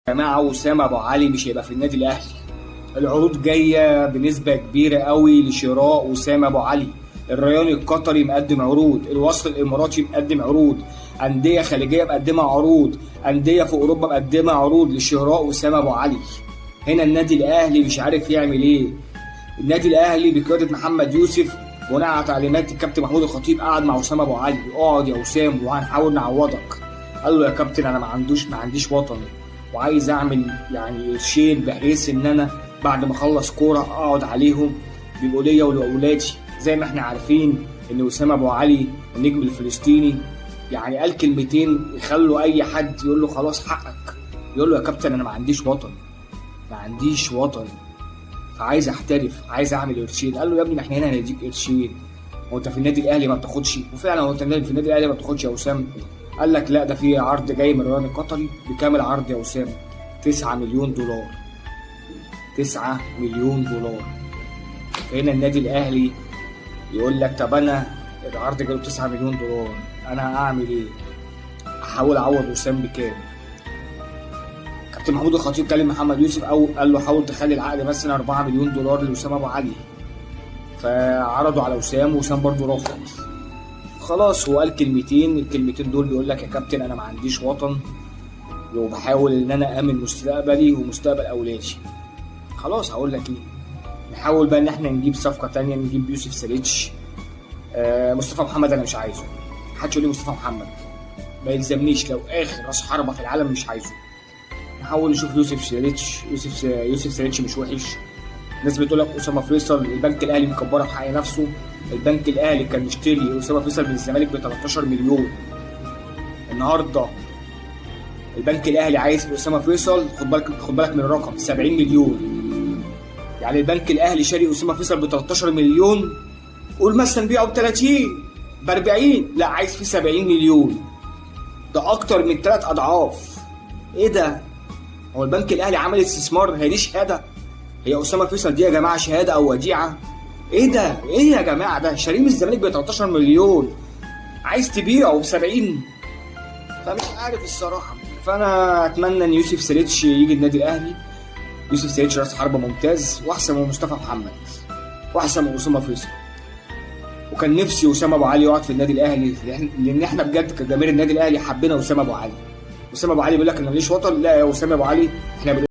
جماعة وسام ابو علي مش هيبقى في النادي الاهلي. العروض جاية بنسبة كبيرة قوي لشراء وسام ابو علي. الريان القطري مقدم عروض، الوصل الاماراتي مقدم عروض، اندية خليجية مقدمه عروض، اندية في اوروبا مقدمه عروض لشراء وسام ابو علي. هنا النادي الاهلي مش عارف يعمل ايه. النادي الاهلي بقيادة محمد يوسف بناء على تعليمات الكابتن محمود الخطيب قعد مع وسام ابو علي، اقعد يا وسام وهنحاول نعوضك. قال له يا كابتن انا ما عنديش وطن، وعايز اعمل يعني قرشين بحيث ان انا بعد ما اخلص كورة اقعد عليهم بيبقوا ليا ولاولادي. زي ما احنا عارفين ان وسام ابو علي النجم الفلسطيني يعني قال كلمتين يخلوا اي حد يقول له خلاص حقك، يقول له يا كابتن انا ما عنديش وطن، ما عنديش وطن، فعايز احترف، عايز اعمل قرشين. قال له يا ابني ما احنا هنا هنديك قرشين، هو انت في النادي الاهلي ما بتاخدش؟ وفعلا هو انت في النادي الاهلي ما بتاخدش يا وسام؟ قال لك لا، ده في عرض جاي من الريان القطري. بكام العرض يا وسام؟ 9 مليون دولار. 9 مليون دولار. فهنا النادي الاهلي يقول لك طب انا العرض جاله 9 مليون دولار، انا هعمل ايه؟ احاول اعوض وسام بكام؟ كابتن محمود الخطيب كلم محمد يوسف او قال له حاول تخلي العقد مثلا 4 مليون دولار لوسام ابو علي. فعرضوا على وسام، وسام برضه رفض. خلاص هو قال كلمتين، الكلمتين دول بيقول لك يا كابتن انا ما عنديش وطن، وبحاول ان انا امن مستقبلي ومستقبل اولادي. خلاص هقول لك ايه، نحاول بقى ان احنا نجيب صفقة تانية، نجيب يوسف ساليتش. مصطفى محمد انا مش عايزه، محدش يقول لي مصطفى محمد، ما يلزمنيش، لو اخر راس حربه في العالم مش عايزه. نحاول نشوف يوسف ساليتش. يوسف ساليتش مش وحش. الناس بتقول لك اسامة فيصل، البنك الاهلي مكبره في حق نفسه. البنك الاهلي كان مشتري اسامة فيصل من الزمالك ب 13 مليون. النهارده البنك الاهلي عايز في اسامة فيصل، خد بالك، خد بالك من الرقم، 70 مليون. يعني البنك الاهلي شاري اسامة فيصل ب 13 مليون، قول مثلا بيعه ب 30 ب 40، لا عايز فيه 70 مليون، ده اكتر من 3 اضعاف. ايه ده؟ هو البنك الاهلي عمل استثمار؟ هي دي شهادة؟ هي اسامة فيصل دي يا جماعة شهادة او وديعة؟ ايه ده؟ ايه يا جماعة ده؟ شاريه من الزمالك ب 13 مليون، عايز تبيعه ب 70؟ فمش عارف الصراحة. فانا اتمنى ان يوسف ساليتش يجي النادي الاهلي. يوسف ساليتش راس حربه ممتاز، واحسن من مصطفى محمد، واحسن من اسامة فيصل. وكان نفسي اسامة ابو علي يقعد في النادي الاهلي، لان احنا بجد كجماهير النادي الاهلي حبينا اسامة ابو علي. اسامة ابو علي بيقول لك انا ماليش وطن، لا يا اسامة ابو علي احنا